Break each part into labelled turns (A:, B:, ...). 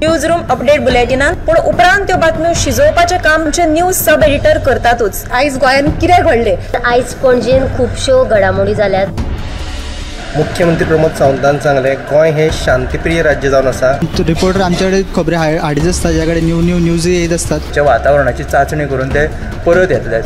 A: News room update बुलेटिनान पूण उपरांत त्यो बातम्यो शिजोवपाचें काम आमचे न्यूज सब एडिटर करतातूच.
B: आयज गोंयांत कितें घडलें?
C: आयज पणजेन खुबश्यो घडामोडी जाल्यात.
D: मुख्यमंत्री प्रमोद सावंतान सांगलें गोंय हे शांतीप्रिय राज्य जावन आसा.
E: रिपोर्टर आमच्याकडे खबरी हाडीत आसता, ज्या कडेन न्यू न्यू न्यूज येत आसतात.
F: वातावरणाची चाचणी करून ते परत येतले.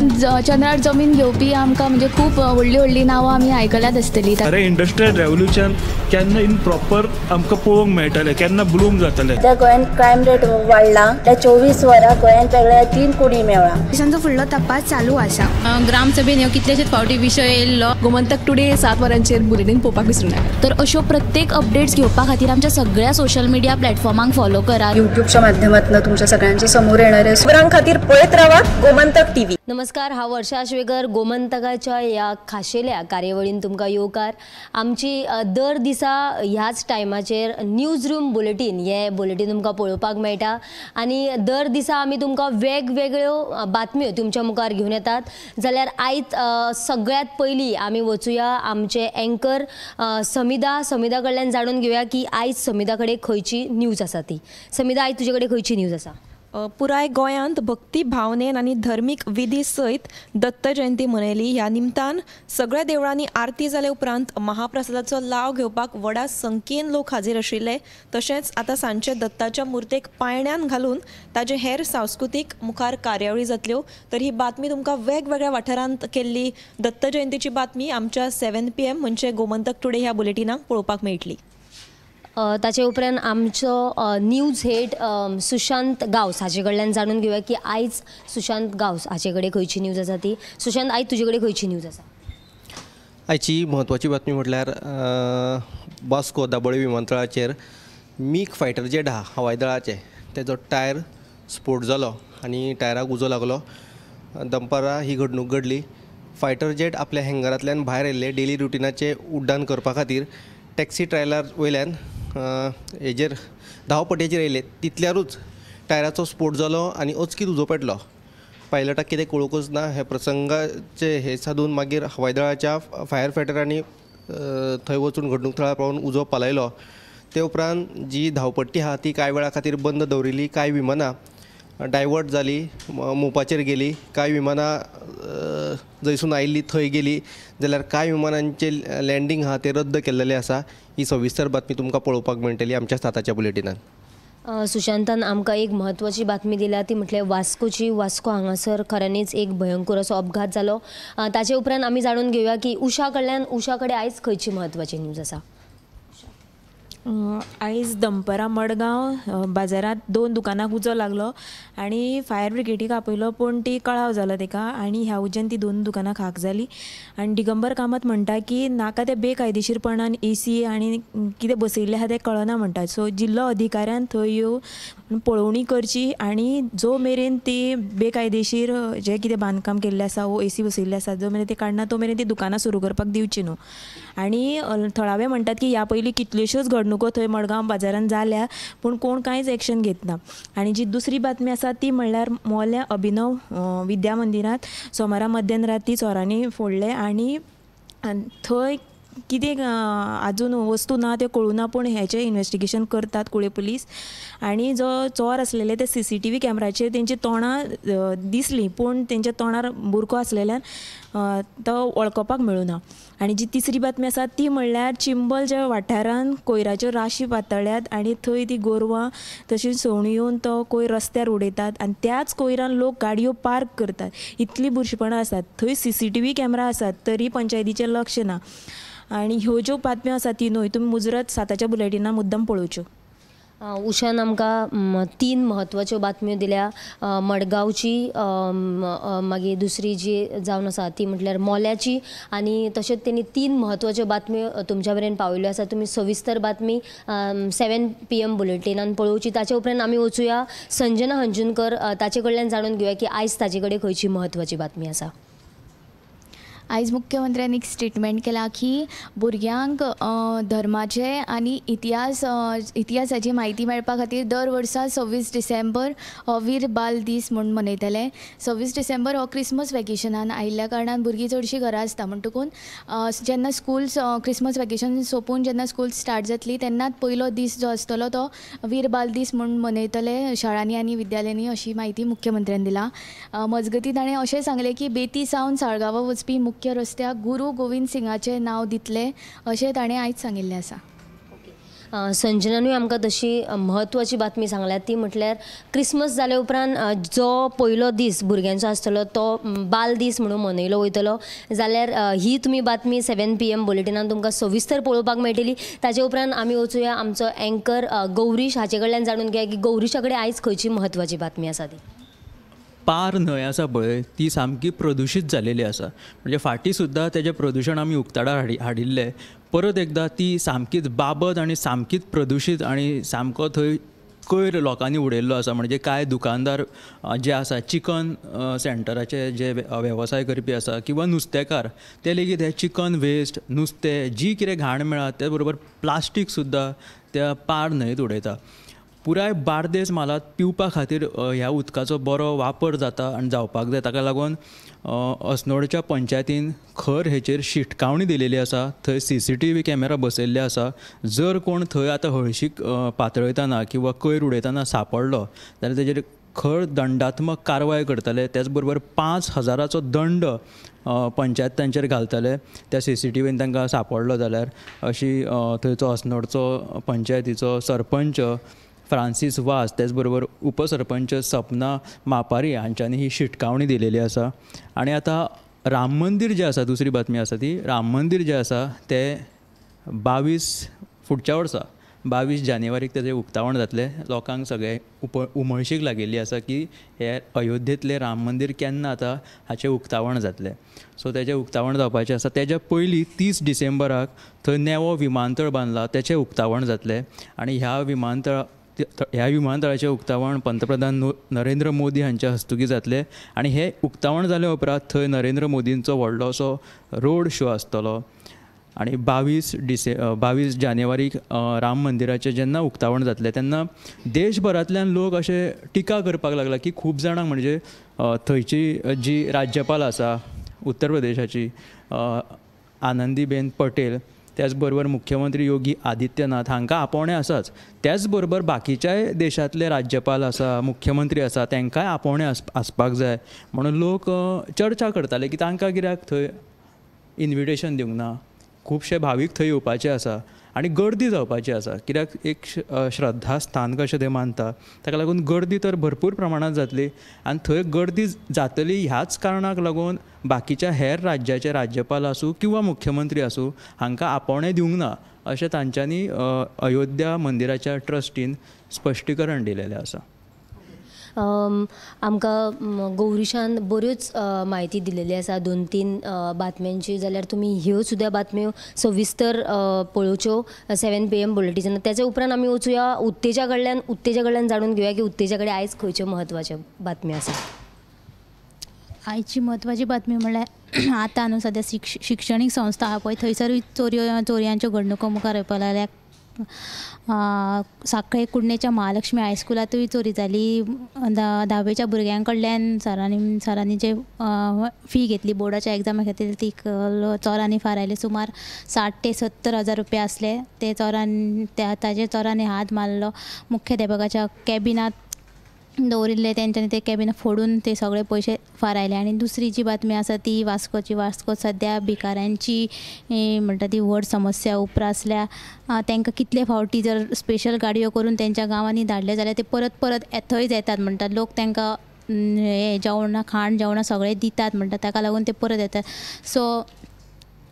G: चंद्रार जमीन घेवपी आमकां म्हणजे खूब व्हडली व्हडली नांवां आमी आयकल्यात आसतली.
H: अरे इंडस्ट्रियल रेव्होल्युशन केन्ना इन प्रॉपर आमकां पळोवंक मेळटलें, केन्ना ब्लूम जातलें.
I: त्या गोंयांत क्रायम रेट वाडला, त्या 24 वरां गोंयांत वेगळ्या 3 कोटी मेळ्ळा.
G: पोलिसांचो फुडलो तपास चालू आसा.
J: ग्रामसभेन ह्यो कितलेशेच फावटी विशय येयल्लो.
K: गोमंतक टुडे 7 वरांचेर बुलेटीन पळोवपाक विसरूं नाका.
G: तर अश्यो प्रत्येक अपडेट्स घेवपा खातीर आमच्या सगळ्या सोशल मिडिया प्लॅटफॉर्मांक फॉलो करात.
B: युट्यूबच्या माध्यमातून तुमच्या सगळ्यांच्या समोर येणारे
A: खबरां खातीर पळयत रावात गोमंतक टीव्ही.
C: नमस्कार, हांव वर्षा आश्वेकर. गोमंतकाच्या ह्या खाशेल्या कार्यावळीन तुमकां येवकार. आमची दर दिसा ह्याच टायमाचेर न्यूज रूम बुलेटीन हे बुलेटीन तुमकां पळोवपाक मेळटा आनी दर दिसा आमी तुमकां वेगवेगळ्यो बातम्यो तुमच्या मुखार घेवन येतात. जाल्यार आयज सगळ्यांत पयलीं आमी वचुया आमचे एंकर समिधा, समिधा कडल्यान जाणून घेवया की आयज समिधा कडेन खंयची न्यूज आसा ती. समिधा, आयज तुजे कडेन खंयची न्यूज आसा?
L: पुराय गोंयांत भक्ती भावनेन आनी धर्मीक विधी सयत दत्त जयंती मनयली. ह्या निमतान सगळ्या देवळांनी आरती जाले उपरांत महाप्रसादाचो लाव घेवपाक व्हडा संख्येन लोक हाजीर आशिल्ले. तशेंच आतां सांजचे दत्ताच्या मुर्तेक पायण्यान घालून ताजे हेर सांस्कृतीक मुखार कार्यावळी जातल्यो. तर ही बातमी तुमकां वेगवेगळ्या वाठारांत केल्ली दत्त जयंतीची बातमी आमच्या 7 PM म्हणजे गोमंतक टुडे ह्या बुलेटिनाक पळोवपाक मेळटली.
C: ताचे उपरांत आमचो न्यूज हेड सुशांत गांवस हाचे कडल्यान जाणून घेवया की आयज सुशांत गांवस हाचे कडेन खंयची न्यूज आसा ती. सुशांत, आयज तुजे कडेन खंयची न्यूज आसा?
D: आयची म्हत्वाची बातमी म्हटल्यार वास्को दाबोळे विमानतळाचेर मीग फायटर जेट आहा हवाई दळाचे, तेजो टायर स्फोट जालो आनी टायराक उजो लागलो. दनपारां ही घडणूक घडली. फायटर जेट आपल्या हँगरांतल्यान भायर आयिल्ले डेली रुटिनाचें उड्डाण करपा खातीर टॅक्सी ट्रायलर वयल्यान हेजेर धांवपट्येचेर येयले, तितल्यारूच टायराचो स्फोट जालो आनी अचकीत उजो पेटलो. पायलटाक कितें कळूंकच ना. हे प्रसंगाचे हे सादून मागीर हवाई दळाच्या फायर फायटरांनी थंय वचून घडणूक थळार पावून उजो पालयलो. ते उपरांत जी धांवपट्टी आहा ती कांय वेळा खातीर बंद दवरिल्ली. कांय विमानां डायवर्ट जाली, मोपाचेर गेली, कांय विमानां जंयसून आयिल्ली थंय गेली, जाल्यार कांय विमानांचे लँडींग आहा तें रद्द केल्लेलें आसा. ही सविस्तर बातमी तुमकां पळोवपाक मेळटली आमच्या 7च्या बुलेटिनान.
C: सुशांतान आमकां एक म्हत्वाची बातमी दिल्या ती म्हटल्यार वास्कोची. वास्को हांगासर खऱ्यांनीच एक भयंकर असो अपघात जालो. ताचे उपरांत आमी जाणून घेवया की उषा कडल्यान, उषा कडेन आयज खंयची म्हत्वाची न्यूज आसा?
J: आयज दनपरां मडगांव बाजारांत 2 दुकानांक उजो लागलो आनी फायर ब्रिगेडीक आपयलो, पूण ती कळाव जालो तेका आनी ह्या उज्यान ती 2 दुकानां खाक जाली. आनी दिगंबर कामत म्हणटा की नाका ते बेकायदेशीरपणान एसी आनी कितें बसयल्लें आहा तें कळना म्हणटा. सो जिल्लो अधिकाऱ्यान थंय येवन पळोवणी करची आनी जो मेरेन ती बेकायदेशीर जें कितें बांदकाम केल्लें आसा वो एसी बसयल्लें आसा जो मेरेन ती काडना तो मेरेन ती दुकानां सुरू करपाक दिवची न्हू. आनी थळावे म्हणटात की ह्या पयलीं कितल्योश्योच घडणुको थंय मडगांव बाजारान जाल्या, पूण कोण कांयच एक्शन घेतना. आनी जी दुसरी बातमी आसा ती म्हणल्यार मोल्या अभिनव विद्या मंदिरांत सोमारा मध्यान राती चोरांनी फोडलें आनी थंय कितें आजून वस्तू ना त्यो कळूं ना, पूण हेचें इन्वेस्टिगेशन करतात कुळे पुलीस. आनी जो चोर आसलेले ते CCTV कॅमेराचेर तेंची तोंडां दिसलीं, पूण तेंच्या तोंडार बुरको आसलेल्यान तो वळखपाक मेळूं ना. आनी जी तिसरी बातमी आसा ती म्हणल्यार चिंबल ज्या वाठारान कोयराच्यो राशी पातळ्ळ्यात आनी थंय ती गोरवां तशींच सवणीं येवन तो कोयर रस्त्यार उडयतात आनी त्याच कोयरान लोक गाडयो पार्क करतात. इतलीं बुरशीपणां आसात. थंय CCTV camera आसात तरी पंचायतीचें लक्ष ना. आनी ह्यो ज्यो बातम्यो आसा तिनूय तुमी मुजरत 7च्या बुलेटिनान मुद्दम पळोवच्यो.
C: उषान आमकां 3 म्हत्वाच्यो बातम्यो दिल्या. मडगांवची, मागीर दुसरी जी जावन आसा ती म्हटल्यार मोल्याची, आनी तशेंच तेणी 3 म्हत्वाच्यो बातम्यो तुमच्या मेरेन पावयल्यो आसा. तुमी सविस्तर बातमी 7 PM बुलेटिनान पळोवची. ताचे उपरांत आमी वचुया संजना हंजुनकर ताचे कडल्यान जाणून घेवया की आयज ताचे कडेन खंयची म्हत्वाची बातमी आसा.
M: आयज मुख्यमंत्र्यान एक स्टेटमेंट केला की भुरग्यांक धर्माचे आनी इतिहासाची म्हायती मेळपा खातीर दर वर्सा 26 डिसेंबर हो वीर बाल दीस म्हूण मनयतले. 26 डिसेंबर हो क्रिसमस वेकेशनान आयिल्ल्या कारणान भुरगीं चडशीं घरा आसता, म्हणटकून जेन्ना स्कूल्स क्रिसमस वेकेशन सोंपून जेन्ना स्कूल स्टार्ट जातली तेन्नाच पयलो दीस जो आसतलो तो वीर बाल दीस म्हूण मनयतले शाळांनी आनी विद्यालयांनी, अशी म्हायती मुख्यमंत्र्यान दिला. मजगतीं ताणें अशें सांगलें की बेती सावन साळगांवा वचपी मुख्य रस्त्याक गुरू गोविंद सिंगाचें नांव दितले अशें ताणें आयज सांगिल्लें आसा.
C: संजनानूय आमकां तशी म्हत्वाची बातमी सांगल्या, ती म्हटल्यार क्रिसमस जाल्या उपरांत जो पयलो दीस भुरग्यांचो आसतलो तो बाल दीस म्हणून मनयलो वयतलो. जाल्यार ही तुमी बातमी 7 PM बुलेटिनान तुमकां सविस्तर पळोवपाक मेळटली. ताजे उपरांत आमी वचुया आमचो एंकर गौरीश हाचे कडल्यान जाणून घेया की गौरीशा कडेन आयज खंयची म्हत्वाची बातमी आसा ती.
N: पार न्हंय आसा पळय ती सामकी प्रदुशीत जालेली आसा, म्हणजे फाटीं सुद्दां तेजें प्रदुशण आमी उक्ताडार हाडिल्लें, परत एकदां ती सामकीच बाबत आनी सामकीच प्रदुशीत आनी सामको थंय कयर लोकांनी उडयल्लो आसा. म्हणजे कांय दुकानदार जे आसा चिकन सेंटराचे जे वेवसाय करपी आसा किंवा नुस्तेकार ते लेगीत हे चिकन वेस्ट नुस्तें जी कितें घाण मेळा ते बरोबर प्लास्टीक सुद्दां त्या पार न्हंयेंत उडयता. पुराय बार्देस म्हालांत पिवपा खातीर ह्या उदकाचो बरो वापर जाता आनी जावपाक जाय. ताका लागून अस्नोडच्या पंचायतीन खर हेचेर शिटकावणी दिलेली आसा. थंय CCTV camera बसयल्ले आसा. जर कोण थंय आतां हळशीक पातळयतना किंवा कयर उडयतना सापडलो जाल्यार तेजेर खर दंडात्मक कारवाय करतले. त्याच बरोबर 5,000चो दंड पंचायत तांचेर घालतले त्या CCTVन तांकां सापडलो जाल्यार, अशी थंयचो अस्नोडचो पंचायतीचो सरपंच फ्रांसीस वास त्याच बरोबर उपसरपंच सपना मापारी हांच्यांनी ही शिटकावणी दिलेली आसा. आनी आतां राम मंदीर जें आसा, दुसरी बातमी आसा ती राम मंदीर जें आसा तें 22 फुडच्या वर्सा 22 जानेवारीक तेजें उक्तावण जातलें. लोकांक सगळे उमळशीक लागिल्ली आसा की हे अयोध्येंतलें राम मंदीर केन्ना आतां हाचें उक्तावण जातलें. सो तेजें उक्तावण जावपाचें आसा. तेज्या पयलीं 30 डिसेंबराक थंय नेवो विमानतळ बांदला तेचें उक्तावण जातलें आनी ह्या विमानतळाचें उक्तावण पंतप्रधान नरेंद्र मोदी हांच्या हस्तुकीं जातलें. आनी हें उक्तावण जाल्या उपरांत थंय नरेंद्र मोदींचो व्हडलो असो रोड शो आसतलो. आनी 22 जानेवारीक राम मंदिराचें जेन्ना उक्तावण जातलें तेन्ना देशभरांतल्यान लोक अशे टिका करपाक लागला की खूब जाणांक म्हणजे थंयची जी राज्यपाल आसा उत्तर प्रदेशाची आनंदीबेन पटेल, त्याच बरोबर मुख्यमंत्री योगी आदित्यनाथ हांकां आपोवणें आसाच, त्याच बरोबर बाकीच्याय देशांतले राज्यपाल आसा, मुख्यमंत्री आसा तांकांय आपोवणें आसपाक जाय म्हणून लोक चर्चा करताले की तांकां कित्याक थंय इन्विटेशन दिवंक ना. खुबशे भावीक थंय येवपाचे आसा आनी गर्दी जावपाची आसा, कित्याक एक श्रद्धा स्थान कशें ते मानता, ताका लागून गर्दी तर भरपूर प्रमाणांत जातली आनी थंय गर्दी जातली ह्याच कारणाक लागून बाकीच्या हेर राज्याचे राज्यपाल आसूं किंवा मुख्यमंत्री आसूं हांकां आपोवणें दिवंक ना अशें तांच्यांनी अयोध्या मंदिराच्या ट्रस्टीन स्पश्टीकरण दिलेलें आसा.
C: आमकां गौरीशान बऱ्योच म्हायती दिलेली आसा 2-3 बातम्यांची, जाल्यार तुमी ह्यो सुद्दां बातम्यो सविस्तर पळोवच्यो 7 PM बुलेटिनान. त्याच्या उपरांत आमी वचुया उत्तेजा कडल्यान, उत्तेजा कडल्यान जाणून घेवया की उत्तेजा कडेन आयज खंयच्यो म्हत्वाच्यो बातम्यो आसा.
G: आयची म्हत्वाची बातमी म्हणल्यार आतां न्हू सद्या शिक्षणीक संस्था आहा पळय थंयसरूय चोरयांच्यो घडणुको मुखार येवपाक लागल्या. साखळे कुडणेच्या महालक्ष्मी हायस्कुलांतूय चोरी जाली. धावेच्या भुरग्यां कडल्यान सरांनी जे फी घेतली बोर्डाच्या एग्जामा खातीर ती चोरांनी फारायली. सुमार 60 ते 70 हजार रुपया आसले ते चोरांनी ताजे चोरांनी हात मारलो. मुख्याध्यापकाच्या कॅबिनांत दवरिल्ले तेंच्यांनी ते कॅबिन फोडून ते सगळे पयशे फारायले. आनी दुसरी जी बातमी आसा ती वास्कोची. वास्को सद्या भिकाऱ्यांची म्हणटा ती व्हड समस्या उप्रासल्या. तांकां कितले फावटी जर स्पेशल गाडयो करून तेंच्या गांवांनी धाडले जाल्यार ते परत परत थंयच येतात म्हणटात. लोक तांकां हें जेवणां खाण जेवणां सगळें दितात म्हणटात, ताका लागून ते परत येतात. सो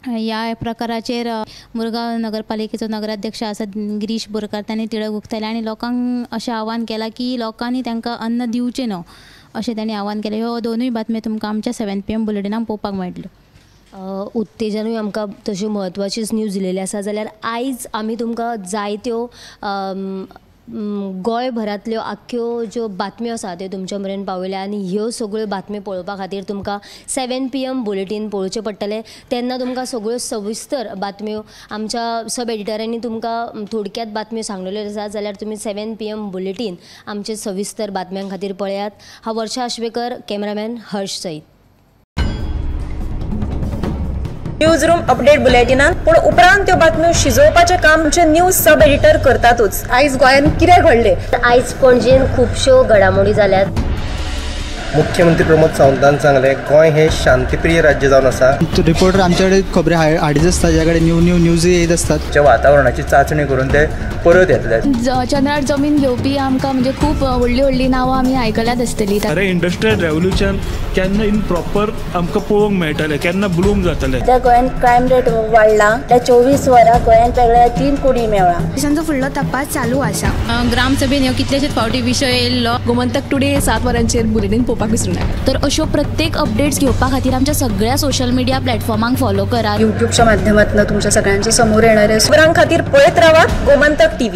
G: ह्या प्रकाराचेर मुरगांव नगरपालिकेचो नगराध्यक्ष आसा गिरीश बोरकार तांणी तिडक उक्तायल्या आनी लोकांक अशें आव्हान केलां की लोकांनी तांकां अन्न दिवचें न्हू अशें तांणी आव्हान केलें. ह्यो दोनूय बातम्यो तुमकां आमच्या 7 PM बुलेटिनाक पळोवपाक मेळटल्यो.
C: उत्तेजनूय आमकां तश्यो म्हत्वाच्योच न्यूज दिलेल्यो आसा. जाल्यार आयज आमी तुमकां जायत्यो गोंयभरांतल्यो आख्ख्यो ज्यो बातम्यो आसा त्यो तुमच्या मेरेन पावयल्या आनी ह्यो सगळ्यो बातम्यो पळोवपा खातीर तुमकां 7 PM bulletin पळोवचें पडटलें. तेन्ना तुमकां सगळ्यो सविस्तर बातम्यो आमच्या सब एडिटरांनी तुमकां थोडक्यात बातम्यो सांगलेल्यो आसा, जाल्यार तुमी 7 PM bulletin आमचे सविस्तर बातम्यां खातीर पळयात. हांव वर्षा आश्वेकर, कॅमेरामॅन हर्ष सयत.
A: न्यूज रूम अपडेट बुलेटिनान पूण उपरांत त्यो बातम्यो शिजोवपाचें काम आमचे न्यूज सब एडिटर करतातूच.
B: आयज गोंयांत कितें घडलें,
C: आयज पणजेन खुबश्यो घडामोडी जाल्यात.
D: मुख्यमंत्री प्रमोद सावंतान सांगलें गोंय हें शांतीप्रिय राज्य जावन आसा.
E: रिपोर्टर आमचे कडेन खबरी हाडीत आसता, ज्या कडेन न्यू न्यू न्यूज येत आसतात.
F: वातावरणाची चांचणी करून ते परत येतले.
M: चंद्रार जमीन घेवपी आमकां म्हणजे खूब व्हडली व्हडली नांवां आमी आयकल्यात आसतली.
H: अरे इंडस्ट्रियल रेव्होल्युशन केन्ना इन प्रॉपर आमकां पळोवंक मेळटलें, केन्ना ब्लूम जातलें.
I: सध्या गोंयांत क्रायम रेट वाडला. त्या 24 वरां गोंयांत वेगळ्या 3 कोटी मेळ्ळा.
O: पोलिसांचो फुडलो तपास चालू आसा.
K: ग्रामसभेन ह्यो कितलेशेच फावटी विशय येयल्लो. गोमंतक टुडे 7 वरांचेर बुलेटीन पळोवपाक विसरूं नाका.
M: तर अश्यो प्रत्येक अपडेट्स घेवपा खातीर आमच्या सगळ्या सोशल मिडिया प्लॅटफॉर्मांक फॉलो करात.
B: यूट्यूबच्या माध्यमातून तुमच्या सगळ्यांच्या समोर येणारे
A: खबरां खातीर पळयत रावात गोमंतक टीव्ही.